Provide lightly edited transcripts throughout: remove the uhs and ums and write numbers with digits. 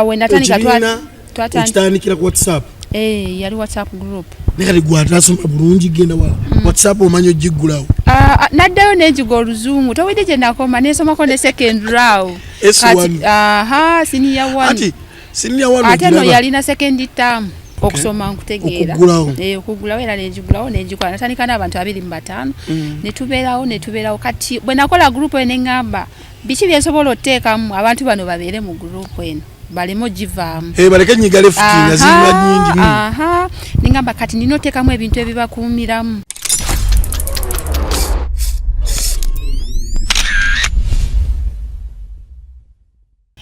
Wenatandika okitandikira ku WhatsApp? Eh, yali WhatsApp group. Naye kati gwe atasoma bulungi, genda wala, WhatsApp omanyi ogiggulawo? Ah, ah, naddayo nenjiga oluzungu, towedde gye nakoma nensomako ne secondary awo. S1. Aha, senior one. Ati senior one. Ate no yalina second term okusoma nkutegeera. Okuggulawo. Eh, okuggulawo, era nenjigulawo nenjikola, natandika n'abantu 25, netubeerawo netubeerawo. Kati bwe nakola group eyo, neŋŋamba biki byensobola oteekamu abantu bano babeere mu group eno baleme ogivaamu. Eh, baleke nyiga left nga ziba nyingi. Aha, nengamba kati nina oteekamu ebintu ebibakuumiramu.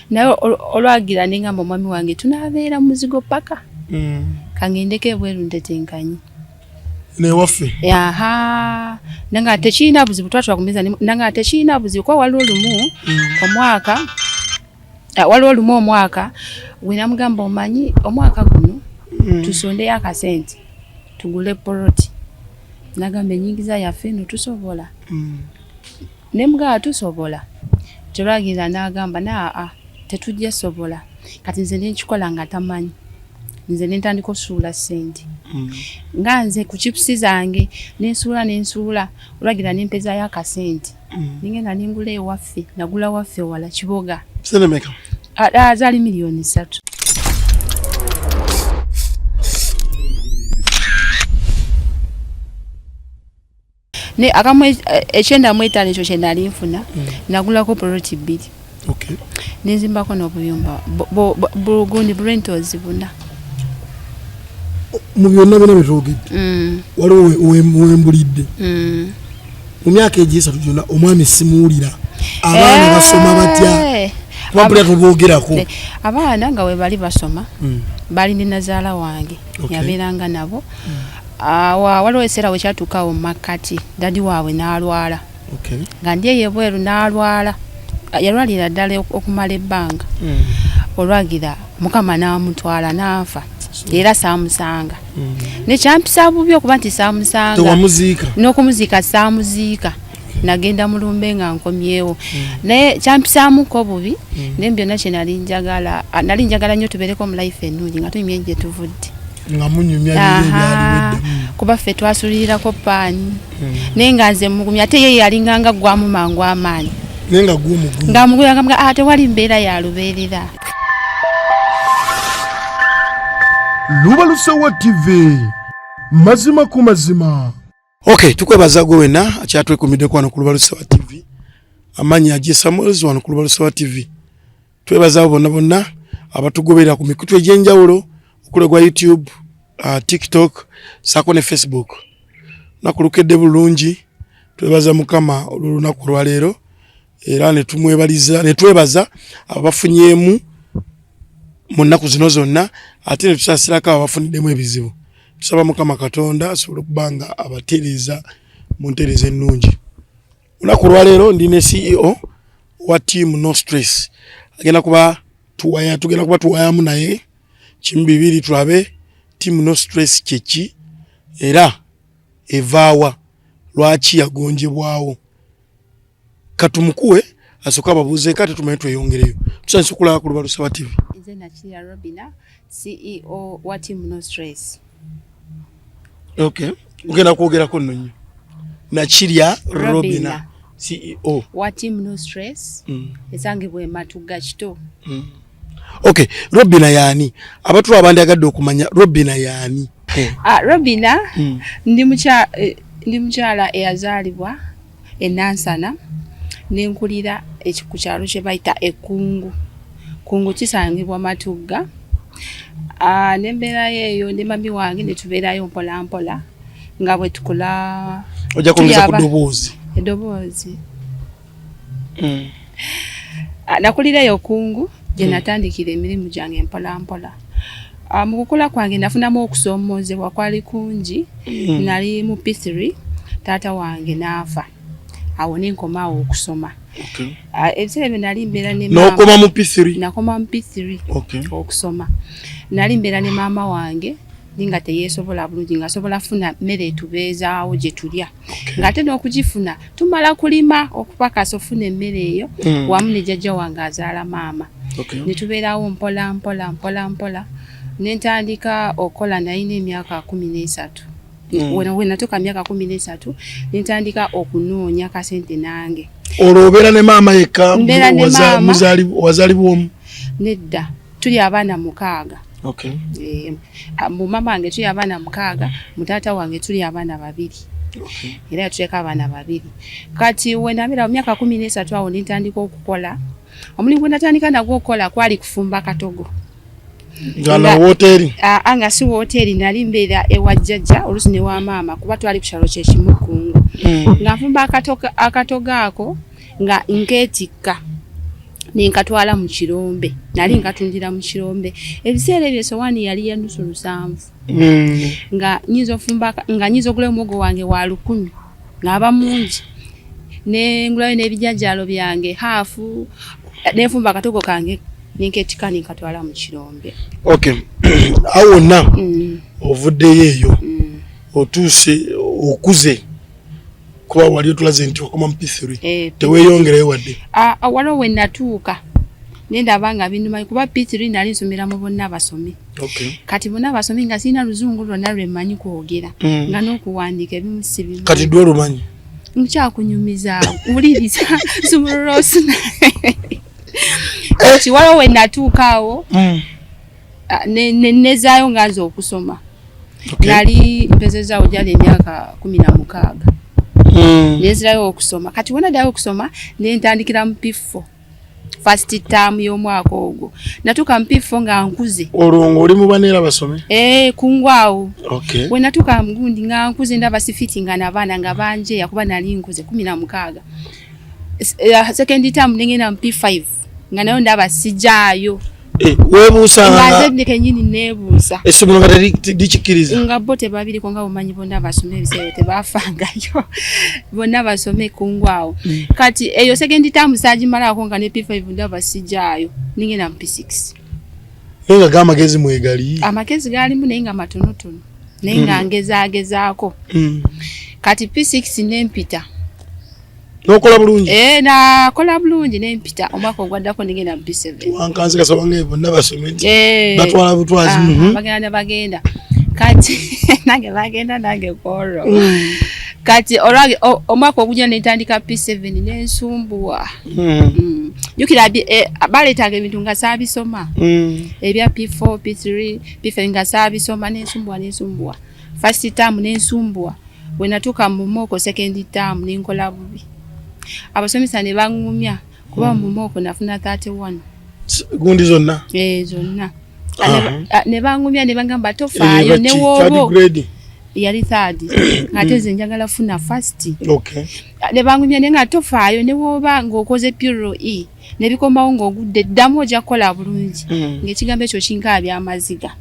Naye olwagira nengamba omwami wange, tunaabeera mu muzigo paka kangendeko ebweru ntetenkanye. Newaffe. Aha, nanga tekirina buzibu, twatula ku meza, nanga tekirina buzibu kuba waliwo lumu omwaka, waliwo lumu omwaka gwe namugamba, omanyi omwaka guno tusondeyo akasente tugule poloti. Nagamba enyingiza yaffe eno tusobola? Nemugamba tusobola. Kyolwagira nagamba naa tetujja sobola. Kati nze nenkikola nga tamanyi, nze nentandika osuula sente nga nze ku chipusi zange, nensuula nensuula, olwagira nempezayo akasente, nengenda nengula ewaffe. Nagula waffe wala Kiboga. Sente meka? Ah, ah, zaali miliyoni 3. Ne akamu 95 ekyo kye nali nfuna, nagulako poloti bbiri, nenzimbako n'obuyumba bugundi bu rentals buna. Mu byonna byonna byetwogedde, waliwo wembulidde mu myaka egyesatu gyonna omwami simuwulira. Abaana basoma batya? Kuba mpulira toboogerako. Abaana nga we bali basoma, bali ne nazaala wange. Yabeeranga nabo. Ah, waliwo ekiseera we kyatuukawo mu makkati, daddy waabwe n'alwala nga ndi eyo ebweru n'alwala. Ah, yalwalira ddala okumala ebbanga. Olwagira Mukama n'amutwala n'afa, era saamusanga. Nekyampisa bubi okuba nti saamusanga. Tewamuziika? N'okumuziika saamuziika, nagenda mulumbe nga nkomyewo. Naye kyampisaamuko bubi, naye byonna kye nali njagala, nali njagala nnyo tubeereko mu life ennungi nga tunyumye gye tuvudde. Nga munyumya biri ebyaliwo edda. Kuba ffe twasulirirako paani, naye nga nze mugumya, ate ye yalinganga ggwamu mangu amaanyi. Naye nga gwomugumu. Nga mugumya nga ah, tewali mbeera ya lubeerera. Lubalusewa TV, mazima ku mazima. Okay, tukwebaza gwe wena akyatwekumiddeko wano ku Lubalusewa TV. Amannya Aje Samuels wano ku Lubalusewa TV. Twebaza abo bonna bonna abatugoberera ku mikutu egy'enjawulo okuli ogwa YouTube, TikTok saako ne Facebook. Lunaku lukedde bulungi, twebaza Mukama olw'olunaku olwaleero, era ne tumwebaliza ne twebaza abafunyeemu mu nnaku zino zonna, ate ne tusaasirako abo abafuniddemu ebizibu. Tusaba Mukama Katonda asobole okuba nga abatereeza mu ntereeza ennungi. Olunaku olwaleero ndi ne CEO wa Team No Stress, agenda kuba tuwaya, tugenda kuba tuwayamu naye kimu bibiri, tulabe Team No Stress kyeki era evaawa, lwaki yagonjebwawo. Katumukuwe asooke ababuuzeeko ate tumanye tweyongereyo. Tusanyusa okulaba ku Lubalusewa TV. Nze Nakirya Robina, CEO wa Team No Stress. Okay, ogenda kwogerako nno nnyo. Nakirya Robina, Robina. CEO wa Team No Stress, esangibwa e Matugga Kito. Okay, Robina yaani? Abatula abandyagadde okumanya Robina yaani? Ah, Robina, ndi mukyala eyazaalibwa e Nansana, nenkulira ku kyalo kye bayita Ekkungu. Kungu kisangibwa Matugga. Ah, nembeerayo eyo ne mami wange, ne tubeerayo mpola mpola nga bwe tukula. Ojja kwongeza ku ddoboozi. Eddoboozi. Ah, nakulira eyo Kungu gye natandikira emirimu gyange mpola mpola. Ah, mu kukula kwange nafunamu okusoomoozebwa kwali kungi. Nali mu P3, taata wange n'afa, awo nenkomaawo okusoma. Ah, ebiseera ebyo nali mbeera ne maama. N'okoma mu P3? Nakoma mu P3 okusoma. Nali mbeera ne maama wange ninga teyeesobola bulungi, ng'asobola funa mmere etubeezaawo gye tulya, ng'ate n'okugifuna tumala kulima okupakasa ofuna emmere eyo, wamu ne jjajja wange azaala maama. Ne tubeerawo mpola mpola mpola mpola, ne ntandika okukola. Nalina emyaka 13. We natuuka myaka 13, ne ntandika okunoonya kasente nange. Olwo obeera ne maama yekka? Mbeera ne maama. Wazaalibwa omu? Nedda, tuli abaana 6. Mu maama wange tuli abaana 6, mu taata wange tuli abaana 2. Era yatuleka abaana 2. Kati we nabeera mu myaka 13 awo, ne ntandika okukola. Omulimu gwe natandika nagwo okukola kwali kufumba katogo. Nga na woteeri? Aa, nga si woteeri. Nali mbeera ewa jjajja, oluusi ne wa maama, kuba twali ku kyalo kyekimu Kkungu. Nga nfumba akatogo ako nga nkeetikka nenkatwala mu kirombe. Nali nkatundira mu kirombe. Ebiseera ebyo esowaani yali ya nusu 7. Nga nyinza ofumba, nga nyinza ogula omuwogo wange wa 1000 ng'aba mungi, nengulayo n'ebijanjaalo byange haafu, nenfumba akatogo kange nenkeetikka nenkatwala mu kirombe. Okay, awo wonna ovuddeyo eyo, otuuse okuze, kuba wali otulaze nti wakoma mu P3. Eh. Teweeyongerayo wadde? Ah, waliwo we natuuka nendaba nga binuma, kuba P3 nali nsomera mu bonna basome. Kati bonna basome nga sirina luzungu lwonna lwe mmanyi kwogera, nga n'okuwandiika ebimu sibimanyi. Kati dwe olumanyi? Nkyakunyumiza, wuliriza, sumulula osuna. Kati waliwo we natuuka awo, nezaayo nga nze okusoma. Nali mpezezaawo gyali emyaka 16. Nenzirayo okusoma. Kati wenaddayo okusoma, nentandikira mu P4, first term y'omwaka ogwo. Natuuka mu P4 nga nkuze. Olwo ng'oli mu baneera basome? Eh, kungu awo. We natuuka mugundi nga nkuze, ndaba sifitinga n'abaana nga banjeya, kuba nali nkuze, 16. Second term nengenda mu P5, nga nayo ndaba sijaayo. Eh, weebuusa? Nga nze kenyini neebuusa. Essomero nga terikikkiriza? Nga bo tebabiriko, nga bumanyi bonna basome, ebiseera tebafangayo, bonna basome kungu awo. Kati eyo second term saagimalako, nga ne P5 ndaba sijaayo, ningenda mu P6. Naye nga gamagezi mwegali? Amagezi galimu, naye nga matonotono, naye nga ngezaagezaako. Kati P6 nempita. N'okola bulungi? Eh, nakola bulungi nempita. Omwaka ogwaddako nengenda mu P7. Wankanzi kasaba nga bonna basome nti Eh, batwala butwazi. Aha, bagenda ne bagenda. Kati nange bagenda nange kwolwo. Kati omwaka ogujja nentandika P7, nensumbuwa. Jjukira baleetanga ebintu nga saabisoma, ebya P4, P3, P5 nga saabisoma, nensumbuwa, nensumbuwa first term, nensumbuwa. Bwe natuuka mu mock second term, nenkola bubi, abasomesa ne baŋŋumya, kuba mu mock nafuna 31. Gundi zonna? Eh, zonna. Ne baŋŋumya ne bagamba tofaayo, ne woobo grade? Yali third, ate nze njagala funa first. Ne baŋŋumya naye nga tofaayo, ne wooba ng'okoze pure e ne bikomawo ng'ogudde, ddamu, ojja kukola bulungi. Ng'ekigambo ekyo kinkaabya amaziga.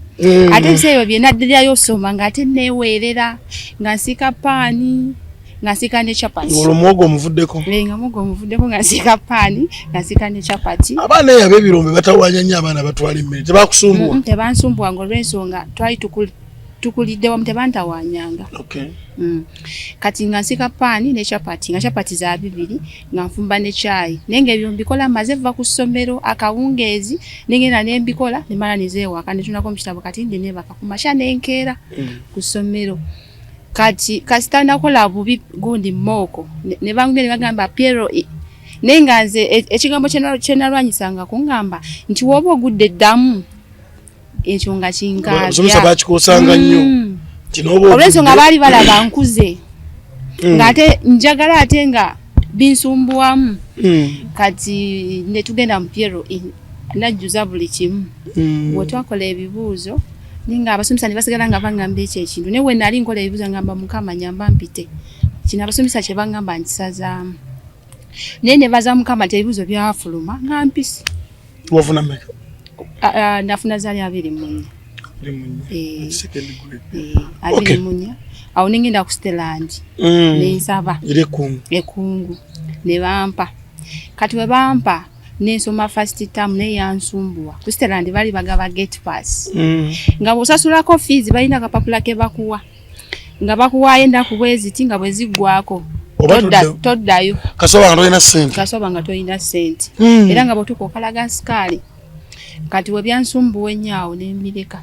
Ate ebiseera ebyo bye naddirayo osoma, ng'ate neeweerera nga nsiika paani, nga nsiika ne chapati. Olwo muwogo omuvuddeko? Eh, nga muwogo omuvuddeko, nga nsiika paani, nga nsiika ne chapati. Abaana eyo ab'ebirombe batawaanya nnyo abaana batwala emmere, tebakusumbuwa? Tebansumbuwa, nga olw'ensonga twali tukulidde wamu, tebantawaanyanga. Kati nga nsiika paani ne chapati, nga chapati za 2, nga nfumba ne kyayi, naye nga ebyo mbikola maze va ku ssomero akawungeezi, nengenda nembikola, nemala nizeewaka, netunako mu kitabo. Kati ndi neebaka, ku makya nenkeera ku ssomero. Kati kasita nakola bubi gundi mock, ne bangumya ne bagamba Piero, naye nga nze ekigambo kyenalwanyisanga kuŋŋamba nti woba ogudde ddamu, ekyo nga kinkaabya. Abasomesa bakikosanga nnyo nti n'oba olw'ensonga ogudde- baali balaba nkuze, ng'ate njagala, ate nga binsumbuwamu. Kati ne tugenda mu Piero, najjuza buli kimu. Bwe twakola ebibuuzo, naye nga abasomesa ne basigala nga baŋŋamba ekyo ekintu, naye we nali nkola ebibuuzo ngamba Mukama nyamba mpite kino abasomesa kye baŋŋamba nkisazaamu, naye ne baza Mukama nti ebibuuzo byafuluma nga mpisi. Wafuna mmeka? Ah, ah, nafuna zaali 24. 24. Eh. Second grade. Eh, 24. Awo nengenda ku Steland, nensaba. Eri ekkungu? Ekungu ne bampa. Kati bwe bampa, nensoma first term, naye yansumbuwa. Ku Steland bali bagaba gate pass, nga bw'osasulako fees balina akapapula ke bakuwa, nga bakuwaayo ennaku bwe ziti, nga bwe ziggwako Oba toddayo. Kasoba nga tolina ssente. Kasoba nga tolina ssente. Era nga bw'otuuka okalaga sikaali. Kati we byansumbuwa ennyo awo ne mbireka.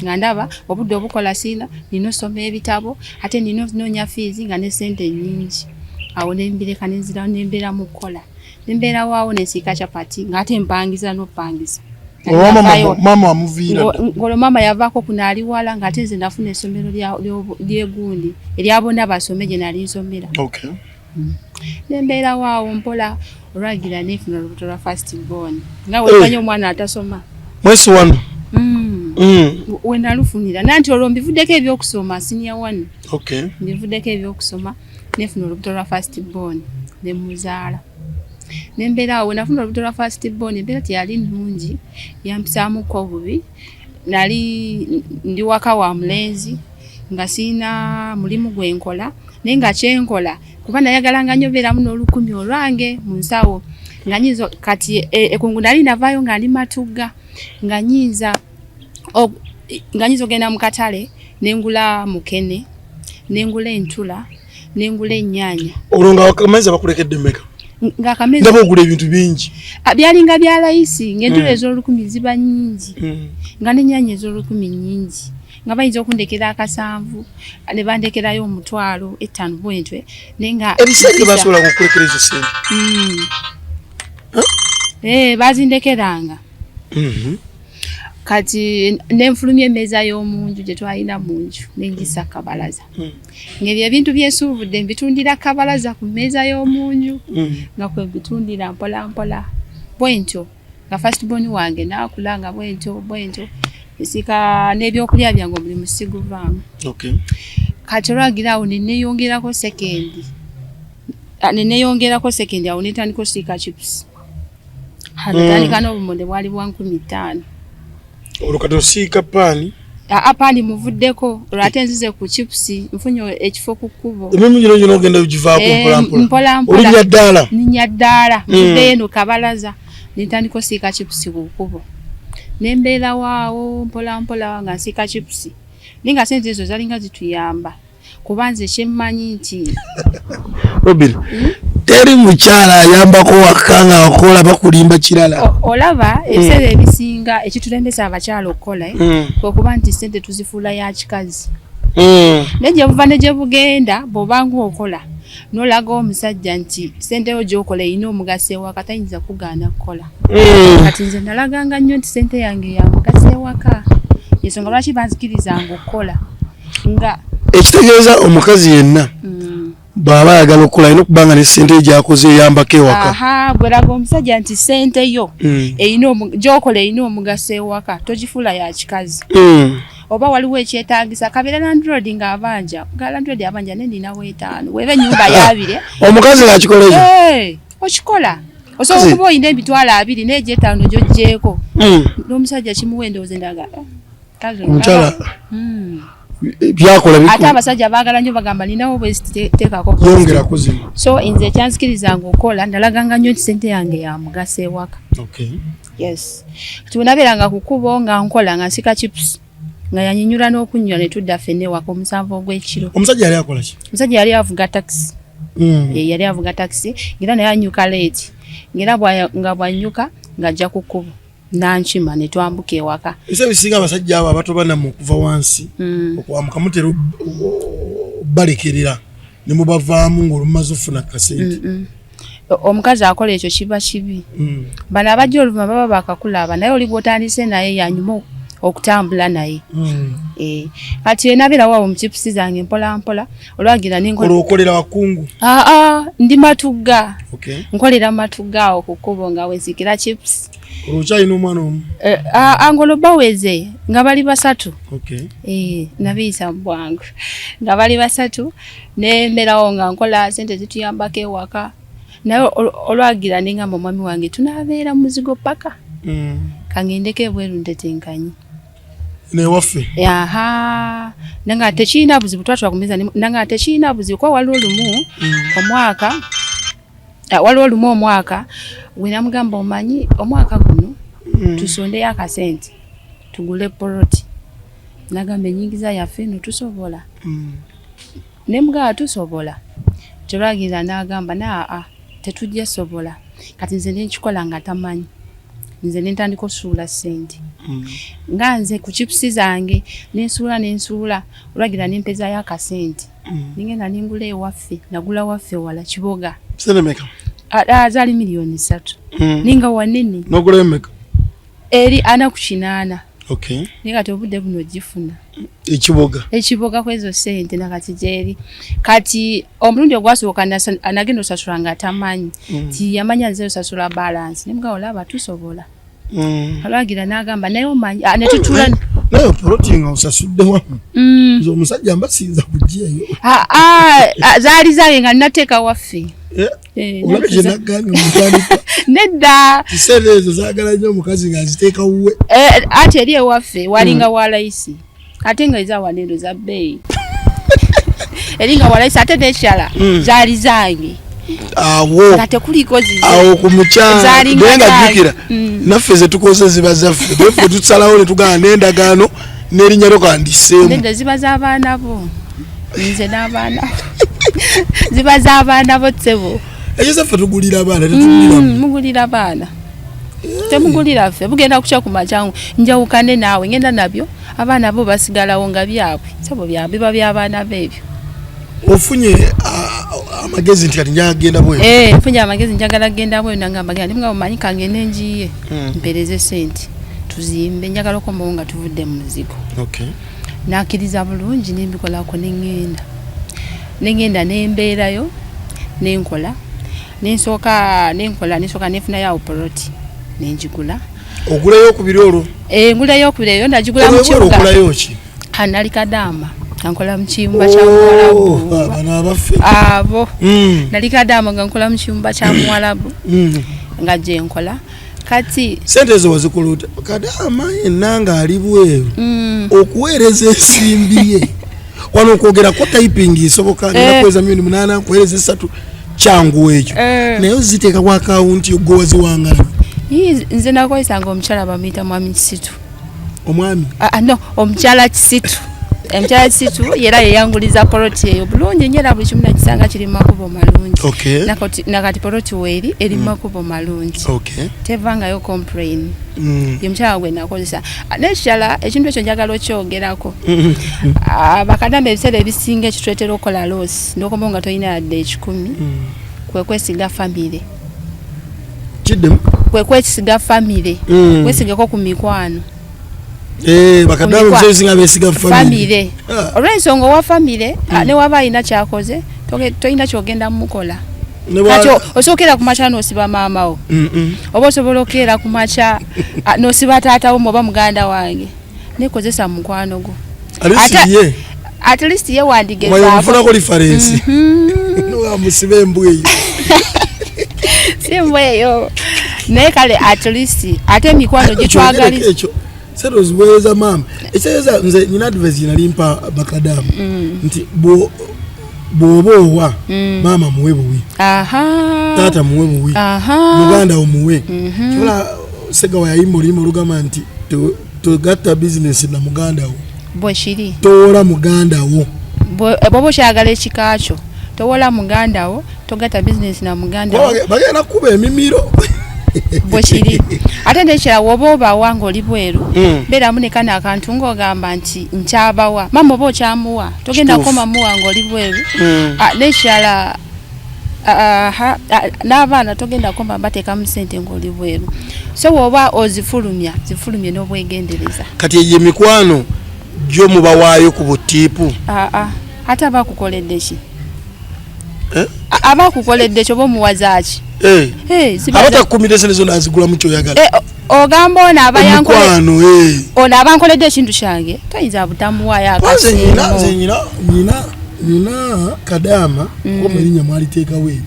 Nga ndaba obudde obukola siina, nina osoma ebitabo ate nina onoonya fiizi nga ne ssente nnyingi. Awo ne mbireka ne nzirawo ne mbeera mu kukola. Ne mbeerawo awo ne nsiika capati ng'ate mpangisa n'okupangisa. Maama wamuviira ng'olwo maama yavaako kuno ali wala ng'ate nze nafuna essomero ly'egundi erya bonna basome gye nali nsomera. Okay. Ne mbeerawo awo mpola olwagira nenfuna olubuto lwa first born nga wemanyi omwana atasoma mwesi wano wenalufunira nanti olwo mbivuddeko ebyokusoma senior one. Okay. Mbivuddeko ebyokusoma nenfuna olubuto lwa first born ne muzaala nembeera awo. Wenafuna olubuto lwa first born embeera teyali nnungi, yampisaamuko obubi. Nali ndi waka wa mulenzi nga sirina mulimu gwe nkola, naye nga kyenkola kuba nayagalanga nnyo beeramu n'olukumi olwange mu nsawo nga nyinza kati ekungu nali navaayo nga ndi Matugga nga nyinza ogenda mu katale nengula mukene, nengula entula, nengula ennyaanya. Olwo nga akameza bakulekedde mmeka? Nga akameza ndaba ogula ebintu bingi. Byalinga bya layisi ng'entula ez'olukumi ziba nnyingi, nga n'ennyaanya ez'olukumi nnyingi, nga bayinza okundekera akasanvu ne bandekerayo 50,000 bwentwe, naye nga ebiseera basobola okukulekera ezo ssente. Bazindekeranga. Kati nenfulumya emmeeza y'omunju gye twalina mu nju nengisa kabalaza. Ng'ebyo ebintu byensuubudde mbitundira kabalaza ku mmeeza y'omunju, nga kwe mbitundira mpola mpola bwentyo nga first born wange naakula nga bwentyo bwentyo nsika n'ebyokulya byange omulimu siguvaamu. Okay. Kati olwagira awo ne neeyongerako second, ne neeyongerako second awo ne ntandika osiika chips. Natandika n'obumonde bwali bwa 5,000. Olwo kati osiika paani? Paani muvuddeko, olwo ate nzize ku chips nfunye ekifo ku kkubo. Emirimu gino gyonna ogenda ogivaako mpola mpola? Mpola mpola. Olinnya ddaala? Nninnya ddaala. Nvuddeyo eno kabalaza ne ntandika osiika chips ku kkubo. Ne mbeerawo awo mpola mpola nga nsiika chips. Naye nga ssente ezo zalinga zituyamba kuba nze kye mmanyi nti Robin, teri mukyala ayambako waka ng'akola bakulimba kirala. Olaba ebiseera ebisinga ekitulembesa abakyala okukola kwe kuba nti ssente tuzifuula ya kikazi. Naye gye buva ne gye bugenda bw'obanga okola n'olaga omusajja nti ssente yo gy'okola erina omugaso ewaka tayinza kugaana kukola. Kati nze nalaganga nnyo nti ssente yange ya mugaso ewaka, ensonga lwaki banzikirizanga okukola. Nga ekitegeeza omukazi yenna bw'aba ayagala okukola alina okuba nga ne ssente ye gy'akoze eyambako ewaka. Aha, gweraga omusajja nti ssente yo erina gy'okola erina omugaso ewaka, togifuula ya kikazi. Oba waliwo ekyetaagisa kabeera landlord ng'abanja, nga landlord abanja naye ninawo 5, weba ennyumba yaabire. Omukazi ng'akikola ekyo? Okikola. Osobola okuba olina 20,000 naye egy'etaano gy'oggyeeko. N'omusajja kimuwa endowooza endaga. Omukyala byakola ate abasajja baagala nnyo bagamba ninawo bweziteekako yongerako zino. So nze ekyanzikirizanga okukola nalaganga nnyo nti ssente yange ya mugaso ewaka. Okay. Yes. Kati bwe nabeeranga ku kkubo nga nkola nga nsika chips nga yanyinyula n'okunnywa ne tudda ffenna ewaka 7 ogw'ekiro. Omusajja yali akola ki? Omusajja yali avuga takisi. Yali avuga takisi era naye anyuka leeti, era nga bw'annyuka ng'ajja ku kkubo nankima ne twambuka ewaka. Ebiseera ebisinga abasajja abo abato banammwe okuva wansi okwamuka mutera obbalekerera ne mubavaamu ng'olumaze ofuna kasente. Omukazi akola ekyo kiba kibi. Bano abajja oluvannyuma baba bakakulaba naye oli gw'otandise naye yanyuma okutambula naye. Kati enabeerawo awo mu chips zange mpola mpola olwagira ne nkola. Olwo okolera wakungu? Ndi Matugga. Nkolera Matugga awo ku kkubo nga wensikira chips. Olwo okyalina omwana omu? Ngolo baweze nga bali 3. Nabiyisa mu bwangu nga bali 3 ne mbeerawo nga nkola ssente zituyambako ewaka. Naye olwagira ne ngamba omwami wange tunaabeera mu muzigo paka. Kangendeko ebweru ntetenkanye. Newaffe. Aha, nanga tekirina buzibu twatula ku mmeeza nanga tekirina buzibu kuba waliwo lumu omwaka, waliwo lumu omwaka we namugamba omanyi omwaka guno tusondeyo akasente tugule poloti. Nagamba ennyingiza yaffe eno tusobola. Ne mugamba tusobola. Tolwagira n'agamba naa tetujja sobola. Kati nze ne nkikola nga tamanyi. Nze nentandika osuula sente nga nze ku chipusi zange, nensuula nensuula, olwagira nempezayo akasente, nengenda nengula ewaffe. Nagula waffe wala Kiboga. Sente meka? Zaali miliyoni 3. Ninga wanene. Nogulayo meka? Eri 480. Okay. Naye kati obudde buno gifuna. Ekiboga? Ekiboga kwezo sente nakati gyeri. Kati omulundi ogwasooka nagenda osasula nga atamanyi, ti yamanya nze osasula balance, nemugaa olaba tusobola. Olwagira n'agamba naye omanyi, netutula. Naye poloti nga osasudde wamu, nze omusajja mba siyinza kujjaeyo. Zaali zange nga nnateeka waffe. Eh, olabe kye nagambye omutandika. Nedda. Sente ezo zaagala nnyo omukazi ng'aziteeka wuwe. Eh, ate eri ewaffe walinga wa layisi, ate nga eza waneeno za bbeeyi. Eri nga walayisi, ate n'ekirala zaali zange awo nga tekuliko zize. Awo ku mukyala. Zaalinga Naye nga zange. jjukira, naffe ze tukoze ziba zaffe, naye ffe tusalawo ne tugamba n'endagaano n'erinnya lyo kandiseemu. Nedda, ziba z'abaana bo, nze n'abaana bo. Ziba z'abaana bo, ssebo. Ekyo zaffe tugulira abaana, tetugulira. Mugulira baana, temugulira ffe. Bugenda kukya ku makyangu njawukane naawe, ngenda nabyo, abaana bo basigalawo nga byabwe, sebo biba by'abaana beebyo. Ofunye amagezi nti kati njagenda bweru? Eh, nfunye amagezi, njagala kugenda bweru. Nangamba genda, nga omanyi kangende njiye, mpereze sente tuzimbe, njagala okomawo nga tuvudde mu muzigo. Nakkiriza bulungi, nembikolako, neŋŋenda, neŋŋenda nembeerayo, nenkola, nensooka nenkola, nensooka nenfunayo awo poloti nenjigula. Ogulayo okubiri olwo? Eh, ngulayo okubiri eyo, nagigula mu Olwo kibuga. Okulayo ki? Ah, nali kadaama nga nkola mu kiyumba kya Oh, muwalabu. Bano abaffe. Abo. Nali kadaama nga nkola mu kiyumba kya muwalabu, nga gye nkola kati. Sente ezo wazikola otya? Kadaama yenna ng'ali bweru, okuweereza ensimbi ye wano, okwogerako typing esoboka, ngenda kuweereza miliyoni 8, nkuweereza 3, kyangu ekyo. Naye oziteeka ku akawunti, gwe waziwangala? Yii, nze nakozesanga omukyala bamuyita Mwami Kisitu. Omwami? Ah, no, omukyala Kisitu, omukyala Kisitu yera yeyanguliza poloti eyo bulungi nnyo, era buli kimu nakisanga kiri mu makubo malungi. Nakati poloti weeri eri mu makubo malungi, tevangayo complain. Ye mukyala gwe nakozesa. Ah, n'ekirala, ekintu ekyo njagala okyogerako. Ah, bakadamba ebiseera ebisinga ekituleetera okukola loss n'okomawo nga tolina yadde 100, kwe kwesiga famire. Kiddemu. Kwe kwesiga famire. Wesigeko ku mikwano. Eh, bakadama ebiseera ebisinga beesiga famire. Famire, olw'ensonga owa famire, ne waba alina kyakoze, tolina kyogenda mukola. Kati osookera ku makya n'osiba maama wo, oba osobola okeera ku makya n'osiba taata wo oba muganda wange, nekozesa mukwano gwo. At least ye. At least ye wandigezaako. Ofunako reference, amusiba embwa eyo. Si mbwa eyo, naye kale at least ate emikwano gitwagaliza. Ekyo sente oziweereza maama, ekitegeeza nze nyina advice gye mpa bakadamu nti bw'oba owa maama, muwe buwi, taata muwe buwi, muganda wo muwe. Kibula Segawa yayimba oluyimba olugamba nti togatta bizinesi na muganda wo. Bwekiri. Towola muganda wo. Bw'oba okyagala ekika kyo, towola muganda wo, togatta bizinesi na muganda wo. Bagenda kukuba emimiro. Bwekiri. Ate nekirala, woba obawa ngaoli bweru, beeramu ne kano akantu ng'ogamba nti nkyabawa maama, oba okyamuwa, togenda koma muwa ng'oli bweru. Ah, nekirala, aha, n'abaana togenda koma bateekamu sente ng'oli bweru, so woba ozifulumya, zifulumye n'obwegendereza. Kati eyo emikwano gyo mubawaayo ku butiipu? Aa, ate aba akukoledde ki? Eh? Aba akukoledde ki oba omuwazaaki? Eh. Eh, aba takukumira esente zo nazigulamu kyoyagala. Eh, ogamba ono aba omukwano, eh. Ono aba nkoledde ekintu kyange, toyinza butamuwaayo. Nze nyina nze akasiimo. Nyina kadaama kuba erinnya mwaliteekawo eyo,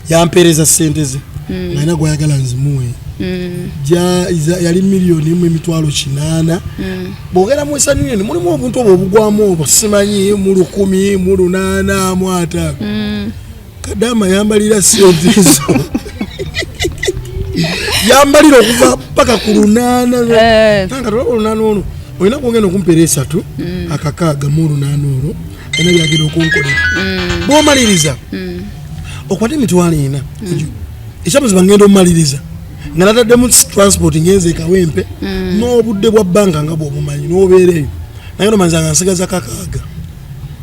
yampeereza sente ze nga alina gwayagala nzimuwe. Yali 1,800,000. Bwogenda mu Western Union mulimu obuntu obwo obugwamu obwo, simanyi mu 1850. Kadaama yambalira sente ezo, yambalira okuva paka ku lunaana. Tanga tolaba olunaana olwo, olina kwongenda okumpeera esatu akakaaga mu olunaana olwo, alina byagenda okunkolera. Bwomaliriza okwate 40,000 egyo. Ekyamazima ngenda omumaliriza nga nataddemu transport ngenze ekawempe n'obudde bwa banka nga bwobumanyi n'obeera eyo, naye nomanyiza nga nsigaza kakaaga.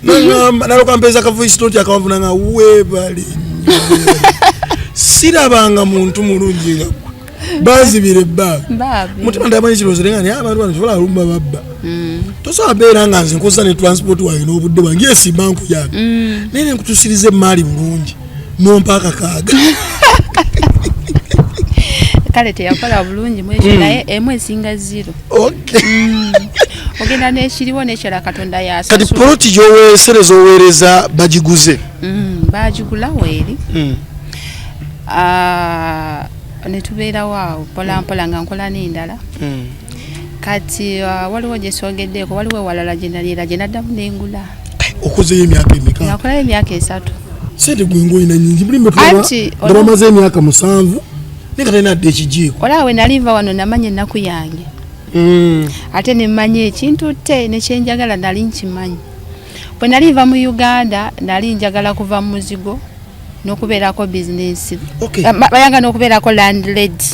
Nangamba naloka mpeeza ka voice note akawanvu, nanga weebale nnyo, weebale. Sirabanga muntu mulungi nga ggwe, banzibira ebbanga. Baabi. Mutima ndamanyi kirowoozo nga naye abantu bano kibola alumba babba. Tosobola beera nga nze nkozesa ne transport wange n'obudde bwange yesimba nkuyambe, naye nenkutusiriza emaali bulungi nompa akakaaga. Kale teyakola bulungi mwekyo, naye emu esinga zero. Ogenda n'ekiriwo n'ekirala Katonda Kati yasasula. Poloti gyoweesereza oweereza bagiguze? Bagigula weeri. Ah, ne tubeerawo awo mpola mpola nga nkola n'endala. Kati waliwo gye soogeddeeko, waliwo ewalala gye nali gye naddamu nengula. Okozeyo emyaka emeka? Nakolayo emyaka 3. Sente gwe ngoyina nyingi, buli mbetulaba Anti, nga bamaze emyaka 7 naye nga talina adde ekijiiko. Olaba we nali nva wano, namanya ennaku yange, ate nemmanya ekintutte nekyenjagala nali nkimanyi. Bwe nali nva mu Uganda, nali njagala kuva mu muzigo n'okubeerako bizinesi. Bayanga n'okubeerako landlady.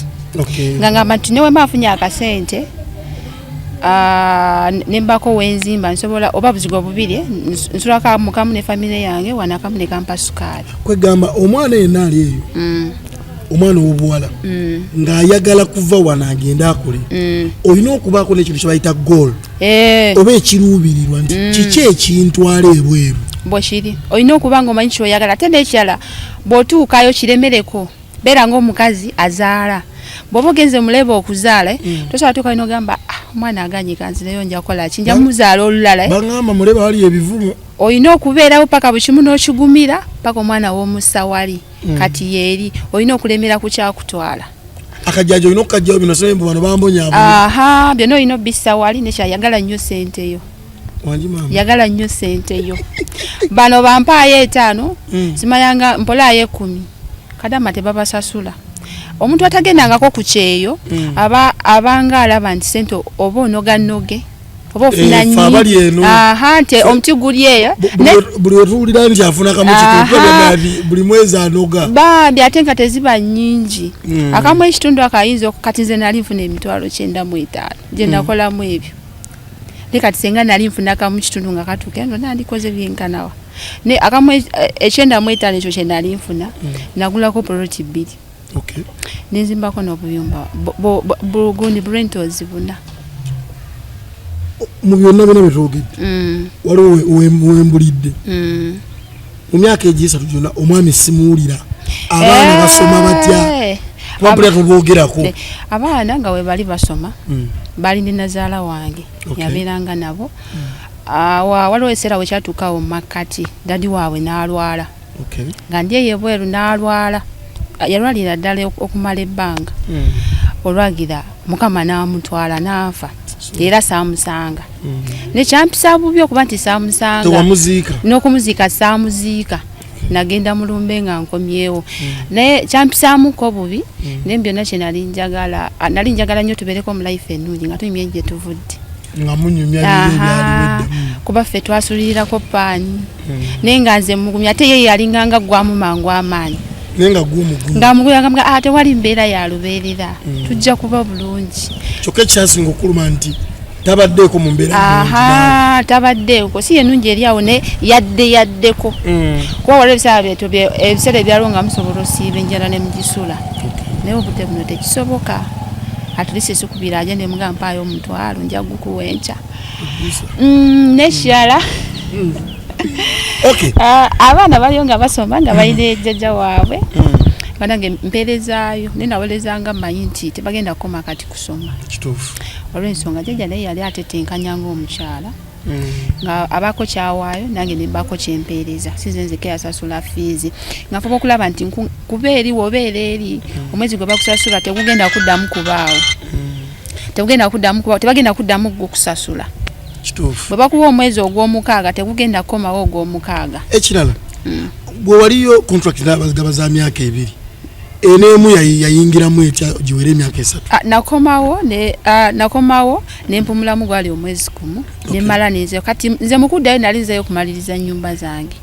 Nga ngamba nti newe mba nfunye akasente, nembako wenzimba nsobola oba buzigo bubiri, nsulako mukamu ne famire yange, wano akamu ne kampa sukaali. Kwegamba omwana yenna ali eyo, omwana ow'obuwala ng'ayagala kuva wano agende akole, olina okubaako n'ekintu kye bayita goal oba ekiruubirirwa nti kiki ekintwala ebweru. Bwekiri, olina okuba nga omanyi kyoyagala. Ate n'ekirala, bw'otuukayo kiremereko, beera ngaomukazi azaala. Bw'oba ogenze muleba okuzaala, tosobola tuukayo n'ogamba, "Ah, omwana aganye, kanzireyo, nja kukola ki, nja muzaala olulala." Baŋŋamba muleba wali ebivumo. Olina okubeerawo paka buli kimu n'okigumira paka omwana w'omussa wali. Kati yeeri olina okulemera ku kyakutwala. Akajjaja olina okukajjawo, bino sembu bano bambonyabonya. Aha, byonna olina obissa wali. Nekyayagala nnyo sente yo. Wangi maama. Yagala nnyo sente yo. Bano bampaayo 5, simayanga mpolaayo 10, kadama tebabasasula. Omuntu atagendangako ku kyeyo, aba abanga alaba nti sente oba onoga noge oba ofuna. Eh, fe abali eno. Aha, nti omuti guli eyo. Buli wetuwulira nti afuna kamu kitundu buli mwezi anoga. Bambi, ate nga teziba nnyingi. Akamu ekitundu akayinza kati nze nali nfuna 95000 gye nakolamu ebyo, ne kati senga nali nfuna kamu kitundu nga katuuka eno, nandikoze byenkanawa? Ne akamu 95 ekyo kye nali nfuna, nagulako poloti bbiri, nenzimbako n'obuyumba bugundi bu rentals buna. Mu byonna byonna byetwogedde, waliwo wembulidde mu myaka egisatu gyonna omwami simuwulira. Abaana basoma batya? Kuba tuboogerako. Abaana nga we bali basoma, bali ne nazaala wange. Yabeeranga nabo. Ah, waliwo ekiseera we kyatuukawo mu makkati, daddy waabwe n'alwala. Nga ndi eyo ebweru n'alwala. Ah, yalwalira ddala okumala ebbanga. Olwagira Mukama n'amutwala n'afa, era saamusanga. Nekyampisa bubi okuba nti saamusanga. Tewamuziika? N'okumuziika saamuziika, nagenda mulumbe nga nkomyewo. Naye kyampisaamuko bubi. Naye byonna kye nali njagala, nali njagala nnyo tubeereko mu life ennungi nga tunyumye gye tuvudde. Nga munyumya biri ebyaliwo edda. Kuba ffe twasulirirako paani, naye nga nze mugumya, ate ye yalinganga ggwamu mangu amaanyi. Naye nga gwomugumu. Nga mugumya, nga ah, tewali mbeera ya lubeerera, tujja kuba bulungi. Kyokka ekyasinga okuluma nti tabaddeeko mu mbeera nnungi naawe. Aha, tabaddeeko, si yenungi eri awo, naye yadde yaddeko. Kuba waliwo ebiseera byetu ebiseera ebyaliwo nga musobola osiiba enjala ne mugisula, naye obudde buno tekisoboka. At least sikubira aje nemugamba mpaayo 500, nja gukuwa enkya. Nekirala, ah, abaana baliyo nga basoma nga balina jjajja waabwe. Banange mpeerezaayo, naye naweerezanga mmanyi nti tebagenda kukoma kati kusoma. Olw'ensonga jjajja naye yali atetenkanya ng'omukyala, nga abaako kyawaayo, nange nembaako kyempeereza. Size nzeka yasasula fiizi, nga nfuba okulaba nti kuba eri wobeera eri, omwezi gwe bakusasula tegugenda kuddamu kubaawo, tegugenda kuddamu kubaawo, tebagenda kuddamu gukusasula. Bwe bakuwa omwezi ogw'omukaaga, tegugenda kukomawo ogw'omukaaga. Ekirala, bwe waliyo contract n'abagaba za myaka 2, eneemu yayingiramu etya giwere emyaka 3? Ah, nakomawo ne nakomawo nempumulamu, gwali omwezi gumu, nemala nenzeyo. Kati nze mukuddayo nali nzeyo okumaliriza nyumba zange.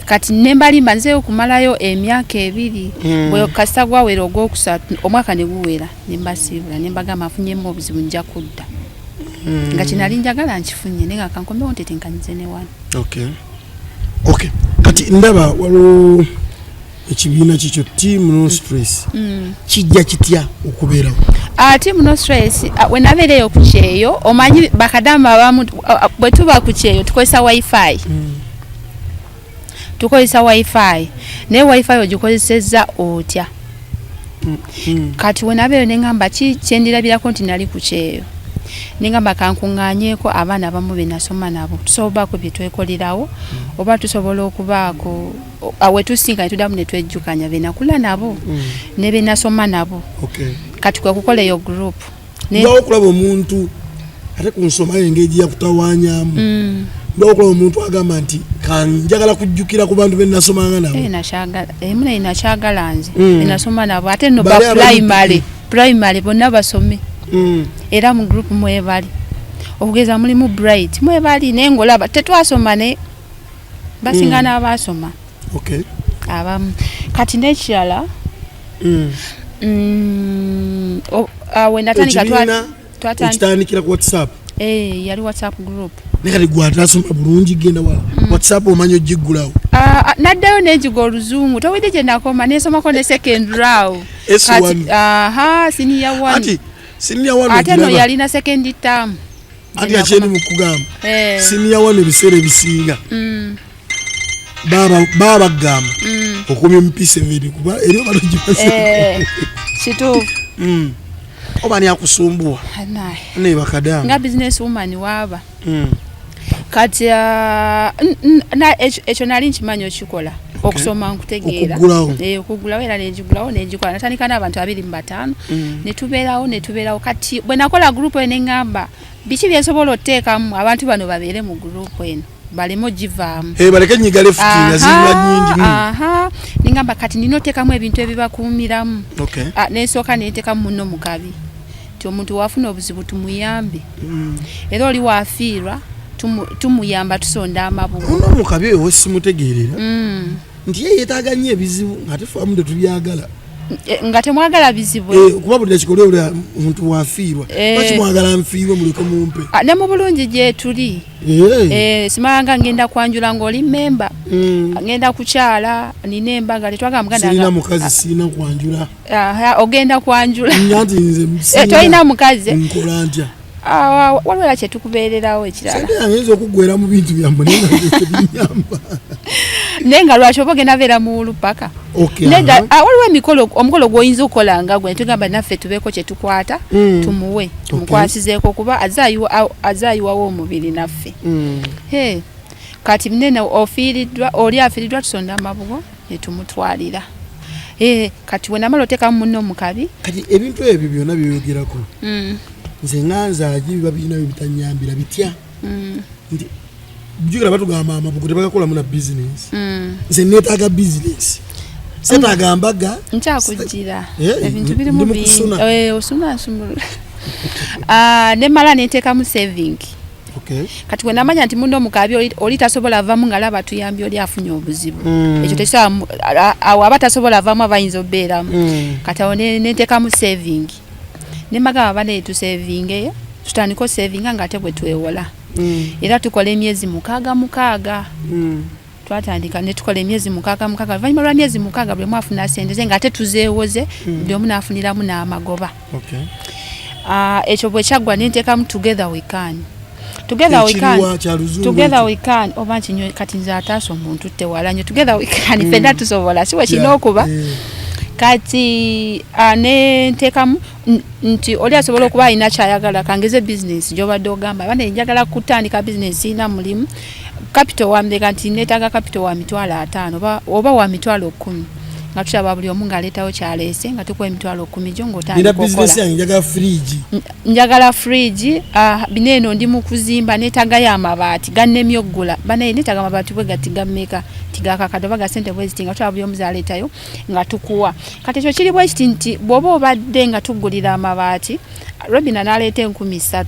Kati nembalimba nzeyo okumalayo emyaka 2. Bwe kasita gwawera ogwokusatu, omwaka ne guwera, nembasiibula nembagamba nfunyemu obuzibu, nja kudda. Nga kinali njagala nkifunye, naye nga kankomewo ntetenkanyize ne wano. Okay, kati ndaba waliwo ekibiina kikyo, Team No Stress. Kijja kitya okubeerawo? Team No Stress, we nabeereyo ku kyeyo, omanyi bakadamu abamu, bwe tuba ku kyeyo tukozesa WiFi. Tukozesa WiFi, naye WiFi ogikozesezza otya? Kati we nabeeyo neŋŋamba ki kyendirabirako nti nali ku kyeyo, neŋŋamba kankuŋŋaanyeeko abaana abamu be nasoma nabo, tusobola obaako bye twekolerawo, oba tusobola okubaako we tusinga ne tuddamu ne twejjukanya be nakula nabo ne be nasoma nabo. Kati kwe kukola eyo group. Ndwawo okulaba omuntu ate ku nsoma yo engeri gye yakutawaanyamu. Ndwawo okulaba omuntu agamba nti kanjagala kujjukira ku bantu be nasomanga nabo. Nakyagala emu naye nakyagala nze enasoma nabo, ate nno ba primary bonna basome. Era mu group mwebali, okugeza mulimu Bright, mwebali, naye ng'olaba tetwasoma, naye basinga n'abaasoma abamu. Kati n'ekirala, we natandika Ekibiina okitandikira ku WhatsApp? Eh, yali WhatsApp group. Naye kati gwe atasoma bulungi, genda wala, WhatsApp omanyi ogiggulawo? Ah, ah, naddayo nenjiga oluzungu, towedde gye nakoma, nensomako ne secondary awo. S1. Kati, aha, senior one. Ati senior one Ate no ogiraba. yalina second term. Ati akyendi mu kugamba, senior one ebiseera ebisinga baba bagamba okumya mu P7, kuba eri oba togimaze. Eh, kituufu. Oba ani akusumbuwa? Anaye. Naye bakadamu. Nga business woman waaba. Kati ekyo nali nkimanyi okikola, okusoma nkutegeera. Okuggulawo. Eh, okuggulawo, era nenjigulawo nenjikola, natandika n'abantu 25, netubeerawo netubeerawo. Kati bwe nakola group eyo, neŋŋamba biki byensobola otuteekamu abantu bano babeere mu group eno, baleme ogivaamu. Eh, baleke nyiga left nga ziba nyingi. Aha, ningamba kati nina oteekamu ebintu ebibakuumiramu. Ah, nensooka nenteekamu muno mu kabi nti omuntu wafuna obuzibu tumuyambe, era oli wafiirwa tumuyamba, tusonda amabugo. Muno mu kabi oyo wesimutegeerera nti ye yeetaaga nnyo ebizibu, ng'ate fe abamu tetubyagala. Eh, nga temwagala bizibu. Eh, kuba buli dakika oli omuntu wafiirwa. Lwaki mwagala nfiirwe? Muleke mumpe. Ah, ne mu bulungi gyetuli. Eh, simanga ngenda kwanjula ng'oli memba, ngenda kukyala, nina embaga, tetwagala muganda. Sirina mukazi, sirina kwanjula. Aha, ogenda kwanjula. Nga nti nze Eh, sirina. Tolina mukazi? Nkola ntya? Ah, waliwo era kyetukubeererawo ekirala. Sente yange eyinza okuggwera mu bintu byammwe, naye nga nze tebinyamba. Naye nga lwaki oba ogenda beera mu lupaka? Nedda. Ah, waliwo emikolo, omukolo gw'oyinza okukola nga gwe netugamba naffe tubeeko kye tukwata, tumuwe, tumukwasizeeko, kuba azze ayiwawo omubiri naffe. He, kati nene ofiiriddwa, oli afiiriddwa, tusonda amabugo ne tumutwalira. Eh, kati we namala oteekamu munno mu kabi. Kati ebintu ebyo byonna byoyogerako, nze nga nze agi biba birina bye bitanyambira bitya? Nti jjukira batugamba amabugo tebagakolamu na bizinesi. Nze neetaaga bizinesi, seetaaga mbaga. Nkyakujjira. Eh, ebintu ndi birimu mu bingi. kusuna. Eh, osuna nsumulula. Ah, nemala nenteekamu saving. Kati bwe namanya nti muno mukabi oli tasobola avamu nga laba tuyambye oli afunye obuzibu, ekyo tekisobola awo aba tasobola avamu, aba ayinza obeeramu. Kati awo nenteekamu saving, nemagamba bane tusavingeyo, tutandike osavinga nga ate bwe twewola. Era tukola emyezi 6 6. Twatandika ne tukola emyezi 6 6. Oluvannyuma lwa myezi 6 buli omu afuna sente ze, ng'ate tuzeewoze, buli omu n'afuniramu n'amagoba. Ah, ekyo bwe kyaggwa nenteekamu Together We Can, Together We Can. Ekiriwa kya luzungu Together ekyo? We Can, oba nkinyo kati nze ataasa omuntu tewala nnyo. Together We Can, ffenna tusobola, si bwe kirina okuba? Kati nenteekamu nti oli asobola okuba alina kyayagala, kangeze bizinesi gyobadde ogamba, bane njagala kutandika bizinesi, sirina mulimu, capital wamuleka nti neetaaga capital wa 500,000 oba wa 100,000, nga tulaba buli omu ng'aleetawo kyaleese, nga tukuwa 100,000 gyo Nina ng'otandika bizinesi okola. yange, njagala firiigi. Njagala fridge, bino eno ndi mu kuzimba, neetagayo amabaati gannemye oggula, banaye neetaaga amabaati bwe gati, gammeka? Tigakakadde oba ga sente bwe ziti, nga tulaba buli omu zaleetayo nga tukuwa. Kati ekyo kiri bwe kiti nti bw'oba obadde nga tuggulira amabaati, Robina n'aleeta 3,000.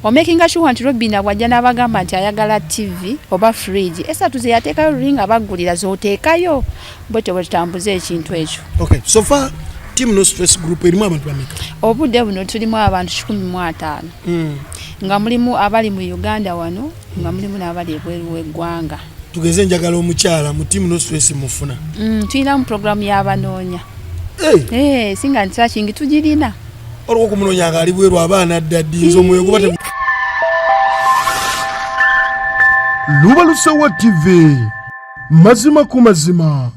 Omakinga sure nti Robina bw'ajja n'abagamba nti ayagala TV oba fridge, esatu ze yateekayo luli nga baggulira z'oteekayo, bwetyo bwe tutambuza ekintu ekyo. Okay, so far team No Stress Group erimu abantu bameka? Obudde buno tulimu abantu 150. Nga mulimu abali mu Uganda wano, nga mulimu n'abali ebweru w'eggwanga. Tugeze njagala omukyala mu team No Stress mufuna? Tulina mu programu y'abanoonya. Hey. Hey, singa nti tugirina. Olwo okumunoonya nga ali bweru abaana dda ddi nze omwoyo guba te Lubalusewa TV, mazima ku mazima.